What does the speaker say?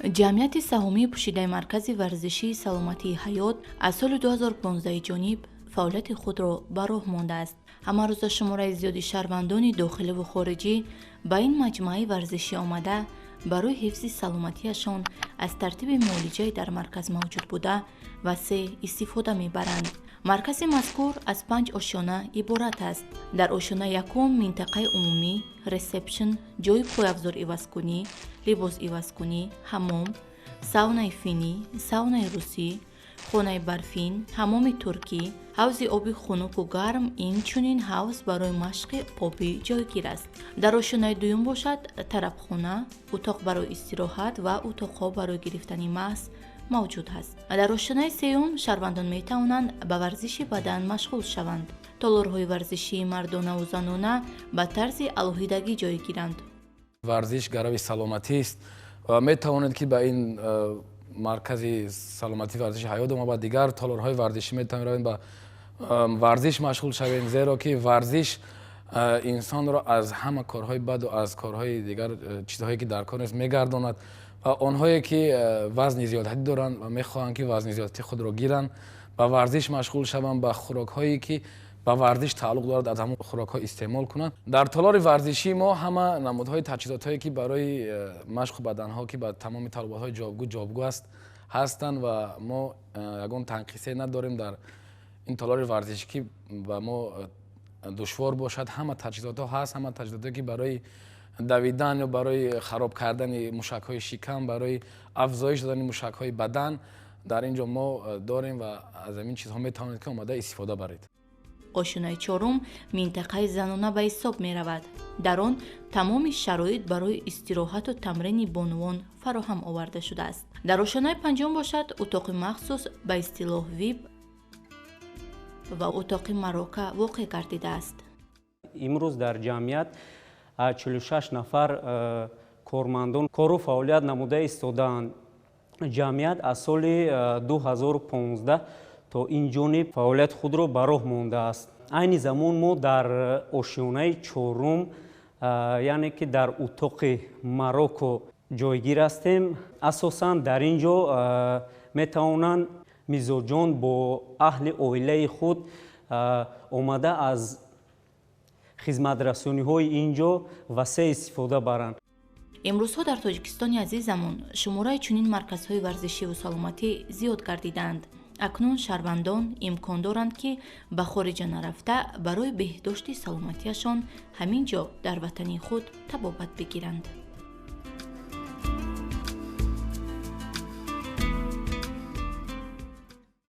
Ҷамъияти саҳомии пӯшидаи Маркази варзишии саломатии «Ҳаёт» аз соли 2015 ҷониб фаъолияти худро ба роҳ мондааст. Ҳамарӯза шумораи зиёди шаҳрвандони дохиливу хориҷӣ ба ин маҷмӯаи варзишӣ омада, барои ҳифзи саломатиашон аз тартиби муолиҷаи дар марказ мавҷуд буда васеъ истифода мебаранд. Маркази мазкур аз панҷ ошёна иборат аст. Дар ошёнаи якум минтақаи умумӣ, ресепшн, ҷойи пойафзор ивазкунӣ, либос ивазкунӣ, ҳаммом, саунаи финӣ, саунаи русӣ, хонаи барфин, ҳаммоми туркӣ, ҳавзи оби хунуку гарм, инчунин ҳавз барои машқи обӣ ҷойгир аст. Дар ошёнаи дуюм бошад, тарабхона, утоқ барои истироҳат ва утоқҳо барои гирифтани масс мавҷуд ҳаст. Дар ошёнаи сеюм шаҳрвандон метавонанд ба варзиши бадан машғул шаванд. Толорҳои варзишии мардонаву занона ба тарзи алоҳидагӣ ҷойгиранд. Варзиш гарави саломатист ва метавонед, ки ба ин маркази саломатии варзиши «Ҳаёт» омада, ба дигар толорҳои варзишӣ метавонед равед, ба варзиш машғул шавем, зеро ки варзиш инсонро аз ҳама корҳои баду аз корҳои дигар, чизҳое ки дар кор нест, мегардонад. Ва онҳое ки вазни зиёдатӣ доранд ва мехоҳанд, ки вазни зиёдатии худро гиранд, ба варзиш машғул шаванд, ба хӯрокҳое ки ба варзиш тааллуқ дорад, аз ҳамон хӯрокҳо истеъмол кунанд. Дар толори варзишии мо ҳама намудҳои таҷҳизотҳое, ки барои машқу баданҳо, ки ба тамоми талаботҳои ҷавобгӯ аст, ҳастанд ва мо ягон танқисе надорем дар ин толори варзишӣ, ки ба мо душвор бошад. Ҳама таҷҳизотҳо ҳаст, ҳама таҷҳизотҳое, ки барои давидан ё барои хароб кардани мушакҳои шикам, барои афзоиш додани мушакҳои бадан дар ин ҷо мо дорем ва аз ҳамин чизҳо метавонед, ки омода истифода баред. Ошёнаи чорум минтақаи занона ба ҳисоб меравад. Дар он тамоми шароит барои истироҳату тамрини бонувон фароҳам оварда шудааст. Дар ошёнаи панҷум бошад, утоқи махсус, ба истилоҳ ВИП, ва утоқи марока воқеъ гардидааст. Имрӯз дар ҷамъият 46 нафар кормандон кору фаъолият намуда истодаанд. Ҷамъият аз соли 2015 то ин ҷониб фаъолияти худро ба роҳ мондааст. Айни замон мо дар ошёнаи чорум, яъне ки дар утоқи мароко ҷойгир ҳастем. Асосан дар ин ҷо метавонанд мизоҷон бо аҳли оилаи худ омада, аз хизматрасониҳои ин ҷо васеъ истифода баранд. Имрӯзҳо дар Тоҷикистони азизамон шумораи чунин марказҳои варзишиву саломатӣ зиёд гардидаанд. Акнун шаҳрвандон имкон доранд, ки ба хориҷа нарафта, барои беҳдошти саломатиашон ҳамин ҷо дар ватани худ табобат бигиранд.